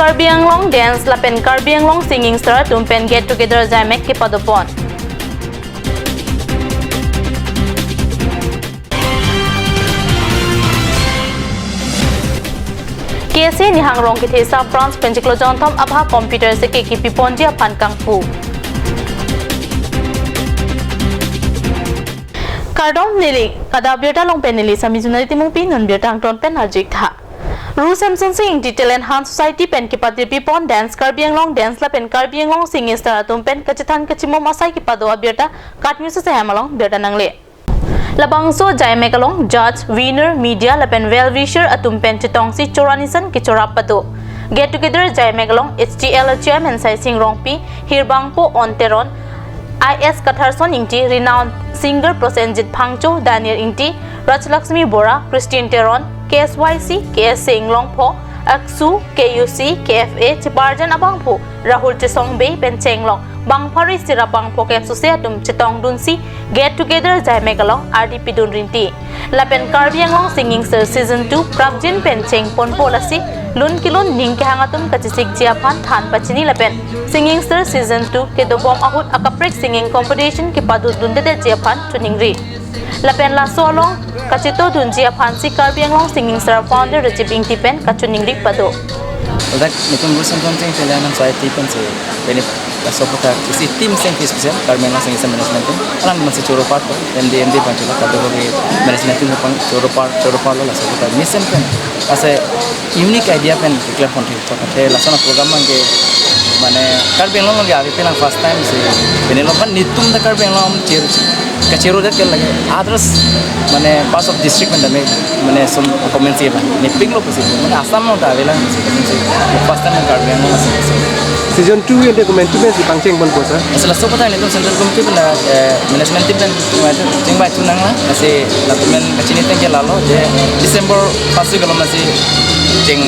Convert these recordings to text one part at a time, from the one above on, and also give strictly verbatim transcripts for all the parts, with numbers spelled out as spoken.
Karbi Anglong Dance lapen Karbi Anglong Singing Star atum pen get together jaimek kepadopon. K S A Nihang Rong kethe sub branch pen chiklo jonthom abha computer seke kepiponji aphan kangpu. Kardom, neli kada birta along pen neli Sami Junali Timungpi. Non birta angton pen arjik tha. Ru Semson Sing Ingti Talent Hunt Society pen kepatirpipon Dance Karbi Anglong Dance lapen Karbi Anglong Singing Star atum pen kachethan kachimum asai kepado abirta KAT News ahem along birta nangle. Labangso jaimek along judge, winner, media lapen well wisher atum pen chetongsi choranisan kechorap pado. Get together jaimek along H T L Chairman Saising Rongpi, Hirbangpo On Teron, I S Katharson Ingti, renowned singer Prosenjit Phangcho, Daniel Ingti, Rajlaxmi Bora, Christine Teron, K S Y C, K S A Inglongpho, ACSU, K U C, K F A, cheparjan abangphu Rahul Chesongbei pen chenglong bangphari sirap bangpho kep suse atum chetongdunsi get together jaimek along ardi pidun rinti. Lapen Karbi Anglong Singing Star Season two prapjin pen chengponpo, lasi lun kelun ning kehang atum kachesikji aphan than pachini lapen Singing Star Season two kedobom ahut akaprek singing competition kepadodundedetji aphan choningri. Lapen laso along kachetodunji aphansi Karbi Anglong Singing Star founder Rajib Ingti pen kachoningri pado. Ladak netum Ru Semson Sing Talent Hunt Society pensi pini laso aputhak isi team sing special Karbi Anglong Singing Star management team alang mansi choro part po, M D, M D aphan choro part po, management team aphan choro part, choro part lo laso aputhak mesen pen ase unique idea pen declare konti. Te lason a-program abangke mane Karbi Anglong along ke ave penang first time si pini lo, kan netum ta Karbi Anglong chero, kacherodet ke lake others mane parts of district pen tame mane som comment si ba ne ping lo pusi mane Assam along ta avelang si, si first time Karbi Anglong si. Season two ante komantu pensi pangchengponpo, sir? Ase laso aputhak netum central committee pen, eh, management team pen chingbai thu nanglang, ase latum pen kachini ateng ke lalo je December first week along si cheng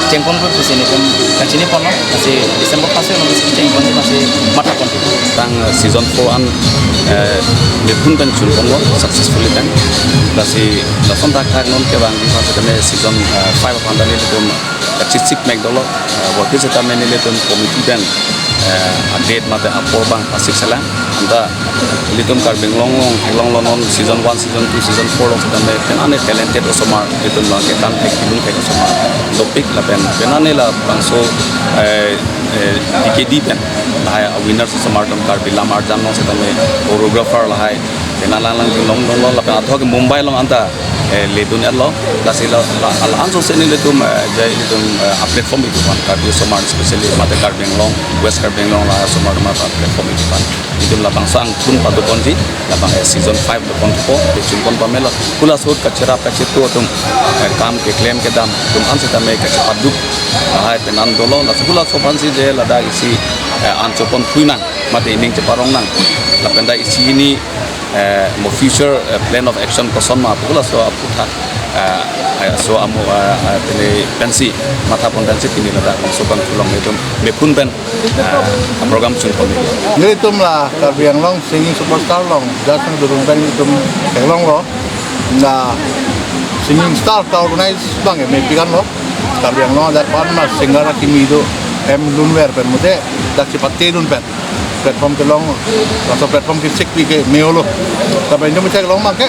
chengponpo pusi netum kachiniponlo, lasi December first week along si chengponpo pusi mathaponpo. Tang, eh, season four an, eh, mephun pen chunponlo successfully tang. Lasi lason thakthak non kevangji aphan setame season, eh, five aphan ta netum, eh, chesik mek dolo, eh, workers setame netum committee pen, eh, a-date mate apor abang pasik selang. Anta netum Karbi Anglong along theklonglo, non season one, season two, season four along setame penang ne talented osomar netum abangke than thek, kilung thek osomar dopik lapen penang ne labangso, eh, eh, D K D pen lahai a-winner osomar atum, Karbi Lam Arjan along setame choreographer lahai penang alanglang theklong dolo lapen athok Mumbai along anta, eh, ledun-etlo, lasi la, la, la-an sose nelitum, eh, je ilitum, eh, a-platform itum aphan, Karbi osomar, especially mate Karbi Anglong, West Karbi Anglong la osomar atum aphan platform itum aphan. Itum labangso angthun padoponji, labang, eh, season five doponpo, itum chunpon pamelo. Hula ahut kacherap kacheto atum, eh, kam keklem kedam atum an setame kachepaduk lahai penang dolo, laso hulaso aphansi je ladak isi, eh, an choponthu nang, mate ining cheparong nang, lapen dak isi hini, eh, mo future, eh, plan of action koson ma pu laso aputhak, eh, eh, so amo, eh, eh, pini pensi mathapon pensi pini ladak so kan pulang netum mephun pen, eh, program chunpon. Netum la Karbi Anglong Singing Superstar along judge nangdodun pen netum theklonglo, la Singing Star ka-organize abangke mepik anlo. Karbi Anglong ajar aphan ma singer akimi do, hem lunver pen mate dak chepatedun pen platform kelong, laso platform kesik pi ke me-olo. Tapi Indonesia kelong abangke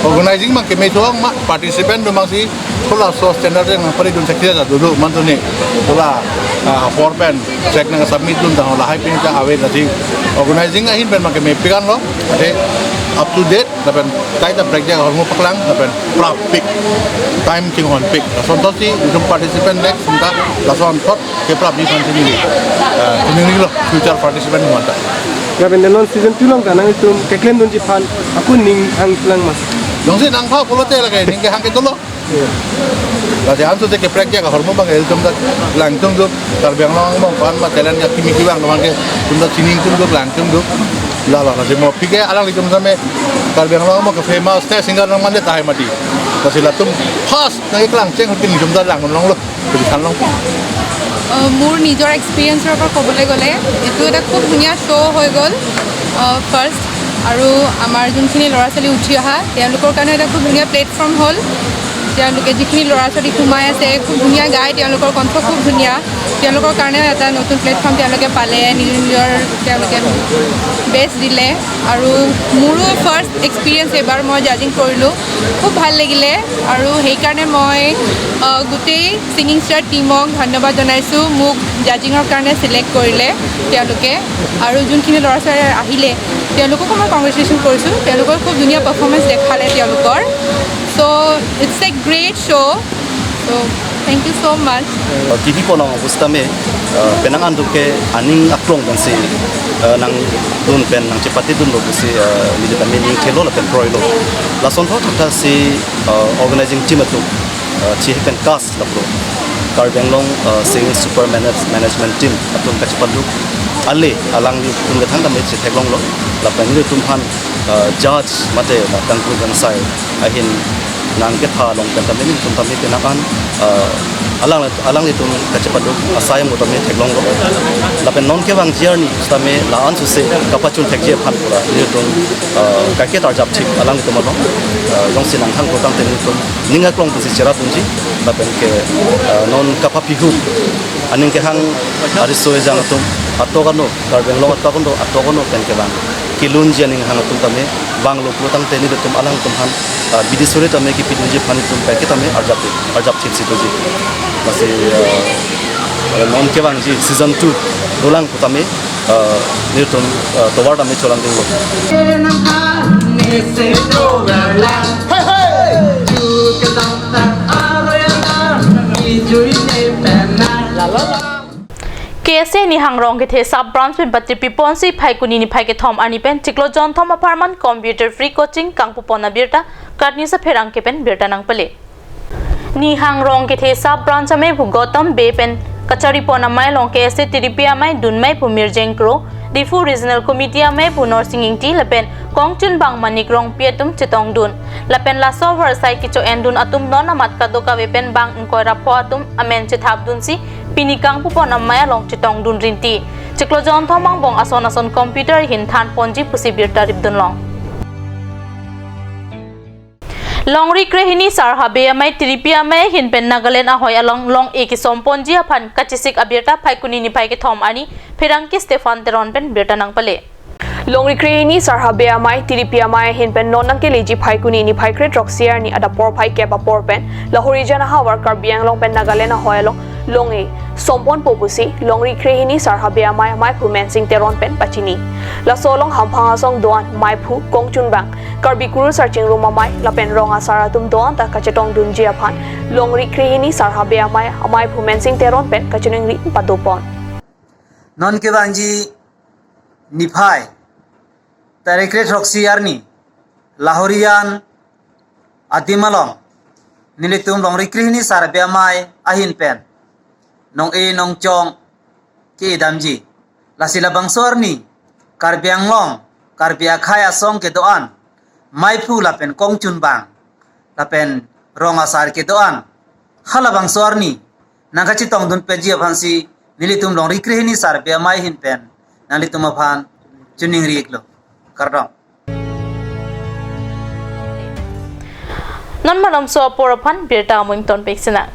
organizing abangke me thuang ma, participant atum abangsi hulaso standard yang pari dun sekia ja dulu mantuni. Hula, ah, apor pen check nang submit dun tang lahai pini ta ave, lasi organizing ahin pen abangke mepik anlo. Ate up to date lapen kaita project ahormu paklang lapen prapik, time chinghonpik. Lason thotsi itum participant bek sumta lason thot keprapji aphansi neli, eh, chiningri lo future participant atum anta. Lapen non season two along ta nangtum keklemdunji aphan ako ning hanglang ma? Jongsi nangpha pulote lake ning kehang ke dolo. Lasi ansose keprek ya kahormu abang ilitum ta langtungduk, Karbi Anglong abang pan ma talent akimi kevang abangke itum ta chiningtungduk, langtungduk. La la, lasi mo pike alanglitum setame Karbi Anglong abang ke famous te singer nang mande tahai mati. Lasi latum first nangkeklang cheng ahut ke itum ta langdunlonglo. Jadi kan long. আহ, মোৰ নিজৰ এক্সপিৰিয়েঞ্চৰ পৰা ক'বলৈ গ'লে এইটো এটা খুব ধুনীয়া শ্ব' হৈ গ'ল। আহ, ফাৰ্ষ্ট আৰু আমাৰ যোনখিনি ল'ৰা ছোৱালী উঠি অহা তেওঁলোকৰ কাৰণে এটা খুব ধুনীয়া প্লেটফৰ্ম হ'ল। তেওঁলোকে যিখিনি ল'ৰা ছোৱালী সোমাই আছে, খুব ধুনীয়া গায়, তেওঁলোকৰ কণ্ঠ খুব ধুনীয়া। তেওঁলোকৰ কাৰণে এটা নতুন প্লেটফৰ্ম তেওঁলোকে পালে, নিজৰ নিজৰ তেওঁলোকে বেষ্ট দিলে। আৰু মোৰো ফাৰ্ষ্ট এক্সপিৰিয়েঞ্চ এইবাৰ মই জাজিং কৰিলোঁ, খুব ভাল লাগিলে। আৰু সেইকাৰণে মই, আহ, গোটেই ছিংগিং ষ্টাৰ টীমক ধন্যবাদ জনাইছোঁ, মোক জাজিঙৰ কাৰণে ছিলেক্ট কৰিলে তেওঁলোকে। আৰু যোনখিনি ল'ৰা ছোৱালী আহিলে, তেওঁলোককো মই কংগ্ৰেচুলেশ্যন কৰিছোঁ, তেওঁলোকৰ খুব ধুনীয়া পাৰফৰ্মেঞ্চ দেখালে তেওঁলোকৰ। So it's a great show. So thank you so much. T V pon along pusitame, eh, penang an duk ke aning aklong pensi, eh, nangdun pen nangchepatedunlo pusi, eh, neli tame ning khelo lapen kroilo. Lason thothaksi, eh, organizing team atum, eh, chihek pen cast lapulo. Karbi Anglong, eh, Singing Super Manage-, Management Team atum kachepaluk ale alanglitum kethang tame chetheklonglo. Lapen nelitum aphan, eh, judge mate la kangkung kangsai ahin nangketha along pen tame nelitum tame penang an, eh, alang, alanglitum kachepaluk asai mo tame theklonglo. Lapen non kevangji arni tame la-an suse kapachun thekji aphan pura nelitum, eh, kaike tarjap thip alanglitum along, eh, jongsi nanghang kotang te nelitum ning aklong pusi cherapdunji, lapen ke, eh, non kapapihu aning kehang ariso ejang atum atok ano, Karbi Anglong atok ano, atok ano pen kevang kelunji aning hang atum tame vanglo putangte nelitum alangtum aphan, ah, bidi suri tame kipidunji aphan itum kaike tame arjap, arjap thipsi doji. Lasi, ah, non kevangji season two dolang putame, ah, nelitum, ah, tovar tame cholang dinglo. K S A Nihang Rongkethe Sub Branch pen patirpi ponsi Phaikuni niphai kethom arni pen chiklo jonthom apharman computer free coaching kangpupon abirta Karni Sapherangke pen birta nangpale. Nihang Rongkethe Sub Branch ameiphu Gautam Bey pen kacharipon amei along K S A tiripi amei dunmeiphu Mirjeng Kro, Diphu Regional Committee ameiphu Norsing Ingti lapen kongchunbang Manik Rongpi atum chetongdun. Lapen laso avarsai kecho-endun atum non amat kadokave pen bang ingkoi ra pho atum amen chethapdunsi pini kangpupon amei along chetongdun rinti. Chiklo jonthom angbong ason ason computer ahin thanponji pusi birta ripdunlong. Longri krehini Sarhabe amei tiripi amei ahin pen Nagaland ahoi along long-e kesomponji aphan kachesik abirta Phaikuni niphai kethom arni Pherangke Stephan Teron pen birta nangpale. Longri krehini Sarhabe amei tiripi amei ahin pen non nangkeleji Phaikuni niphai kre throksi arni adap porphai kep apor pen Lahorijan ahavar Karbi Anglong pen Nagaland ahoi along long-e somponpo pusi Longri krehini Sarhabe amei ameiphu Mensing Teron pen pachini. Laso along hamphang asong do-an meiphu kongchunbang Karbi kurusar chingrum amei lapen rong asar atum do-an ta kachetongdunji aphan Longri krehini Sarhabe amei ameiphu Mensing Teron pen kachiningri padopon. Non kevangji niphai tarik kre throksi arni Lahorijan adim along nelitum Longri krehini Sarhabe amei ahin pen nong-e nongchong ke-edamji. Lasi labangso arni Karbi Anglong, Karbi akhei asong kedo-an, meiphu lapen kongchunbang lapen rong asar kedo-an halabangso arni nangkachetongdun peji aphansi nelitum Longri krehini Sarhabe amei ahin pen nanglitum aphan chiningri-iklo. Kardom. Non malomso apor aphan birta amung tonpik sina.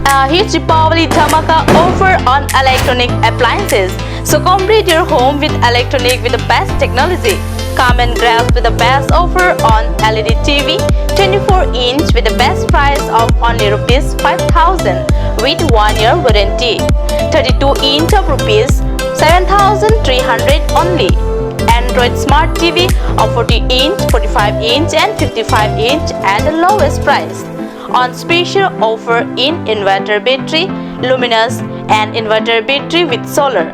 A huge Deepavali dhamaka offer on electronic appliances. So complete your home with electronic with the best technology. Come and grab with the best offer on L E D T V, twenty-four inch with the best price of only rupees five thousand with one year warranty. Thirty-two inch of rupees seven thousand three hundred only. Android Smart T V of forty inch, forty-five inch and fifty-five inch at the lowest price. On special offer in inverter battery, luminous and inverter battery with solar,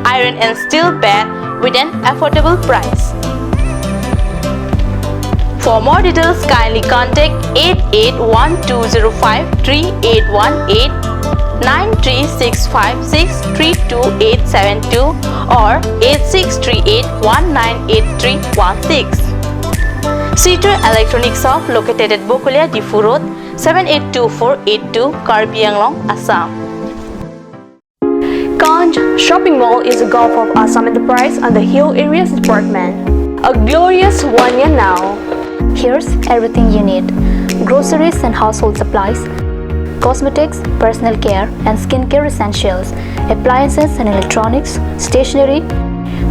iron and steel bed with an affordable price. For more details, kindly contact eight eight one two zero five three eight one eight, nine three six five six three two eight seven two or eight six three eight one nine eight three one six. Situ Electronic Shop located at Bokolia, Diphu Road, seven eight two four eight two, Karbi Anglong, Assam. Kanch Shopping Mall is a Gulf of Assam enterprise under Hill Areas Department. A glorious one year now. Here's everything you need: groceries and household supplies, cosmetics, personal care and skincare essentials, appliances and electronics, stationery,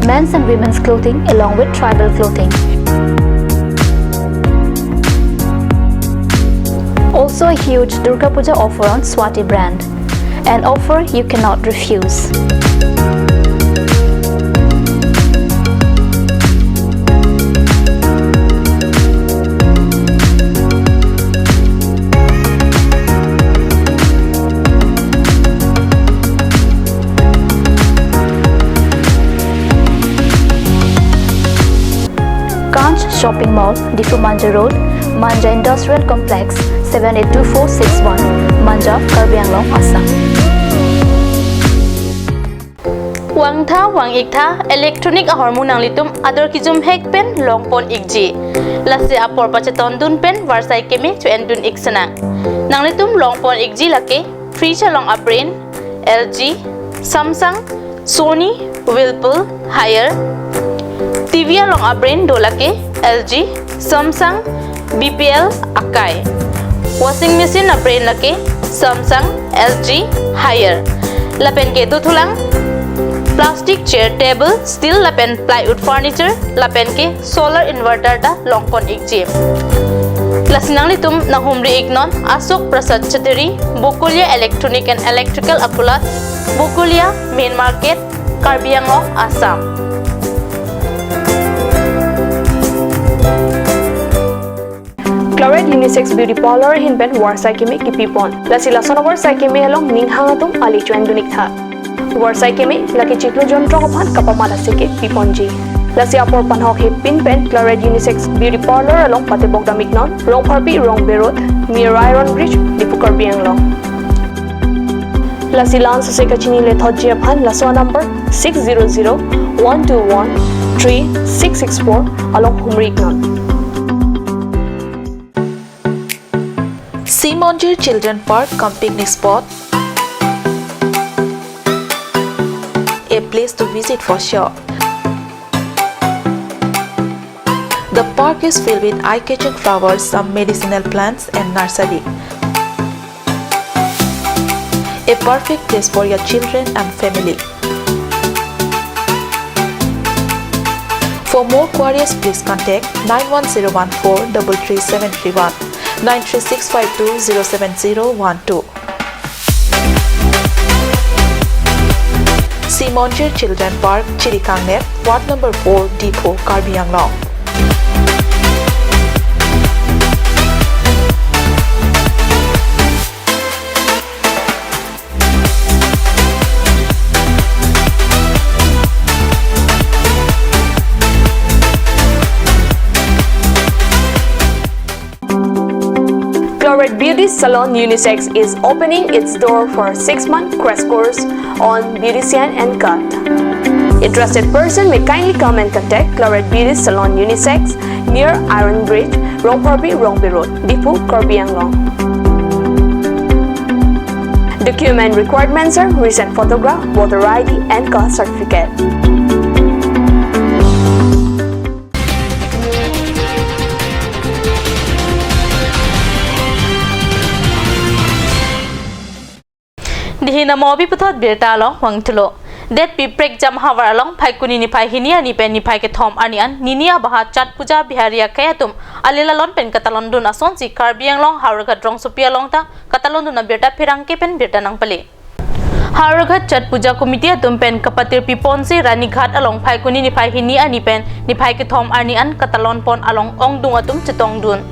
men's and women's clothing along with tribal clothing. Also a huge Durga Puja offer on Swati brand. An offer you cannot refuse. Kanch Shopping Mall, Diphu Manja Road, Manja Industrial Complex, seven eight two four six one, Manja, Karbi Anglong, Assam. Vangtha, vang-iktha, electronic ahormu nanglitum ador kejum hek pen longpon ikji. Lasi apor pachetondun pen varsai keme cho-endun ik senang. Nanglitum longpon ikji lake fridge along a-brand L G, Samsung, Sony, Whirlpool, Haier. T V along a-brand do lake L G, Samsung, B P L, Akai. Washing machine a-brand lake Samsung, L G, Haier. Lapen ke dothulang plastic chair, table, steel lapen plywood furniture, lapen ke solar inverter ta longpon ikji. Lasi nanglitum nanghumri iknon Ashok Prasad Chattery, Bokolia Electronic and Electrical Akulat, Bokolia, Main Market, Karbi Anglong, Assam. Claret Unisex Beauty Parlor ahin pen varsai keme kepipon. Lasi lason avarsai keme along ning hang atum ale cho-endun iktha. Varsai keme lake chiklo jonthrok aphan kapamat aseke piponji. Lasi apor panhok hepin pen Claret Unisex Beauty Parlor along patebok dam iknon, Rongpharpi Rongbe Road, near Iron Bridge, Diphu, Karbi Anglong. Lasi la-an sose kachini lethotji aphan laso number six zero zero one two one three six six four along humri iknon. Sea Monjir Children Park cum picnic spot, a place to visit for sure. The park is filled with eye-catching flowers, some medicinal plants and nursery. A perfect place for your children and family. For more queries, please contact nine one zero one four double three seven three one, nine three six five two zero seven zero one two. Sea Monjir Children Park, Chirikangnet, Ward number four, Diphu, Karbi Anglong. Claret Beauty Salon Unisex is opening its door for a six-month crash course on beautician and cut. Interested person may kindly come and contact Claret Beauty Salon Unisex near Iron Bridge, Rongpharpi Rongbe Road, Diphu, Karbi Anglong. Document requirements are recent photograph, voter I D and caste certificate. Dei hin amo api puthot birta along vangthulo. Detpi prekjam havar along Phaikuni niphai hini arni pen niphai kethom arni an nini abaha Chhath Puja bihari akhei atum ale lalon pen katalondun asonsi Karbi Anglong Howraghat rongsopi along ta katalondun abirta pherangke pen birta nangpale. Howraghat Chhath Puja Committee atum pen kapatir piponsi Ranighat along Phaikuni niphai hini arni pen niphai kethom arni an katalon pon along ongdung atum chetongdun.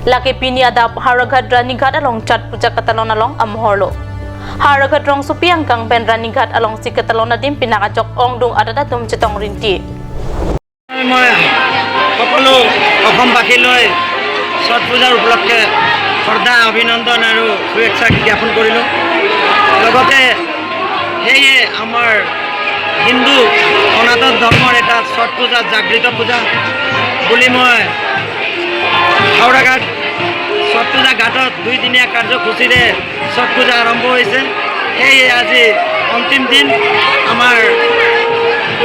Lake pini adap Howraghat Ranighat along Chhath Puja katalon along amohorlo. Howraghat rongsopi angkang pen Ranighat alongsi katalon adim pinak ajok ongdung adat atum chetong rinti. মই সকলো অসমবাসীলৈ ছট পূজাৰ উপলক্ষে শ্ৰদ্ধা, অভিনন্দন আৰু শুভেচ্ছা জ্ঞাপন কৰিলোঁ। লগতে সেয়ে আমাৰ হিন্দু সনাতন ধৰ্মৰ এটা ছট পূজা, জাগৃত পূজা বুলি মই হাওৰাঘাট ছট পূজা ঘাটত দুইদিনীয়া কাৰ্যসূচীৰে ছট পূজা আৰম্ভ হৈছে। সেয়ে আজি অন্তিম দিন আমাৰ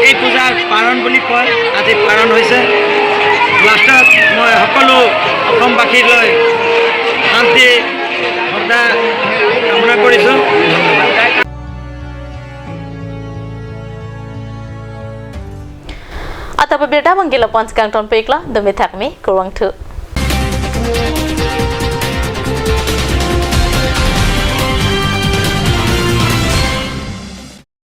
এই পূজাৰ পাৰণ বুলি কয়, আজি পাৰণ হৈছে। লাষ্টত মই সকলো অসমবাসীলৈ শান্তি সদা কামনা কৰিছোঁ। ধন্যবাদ। Atap abirta abang ke lapu-an si kangton peklo, dome thakme, kurvangthu.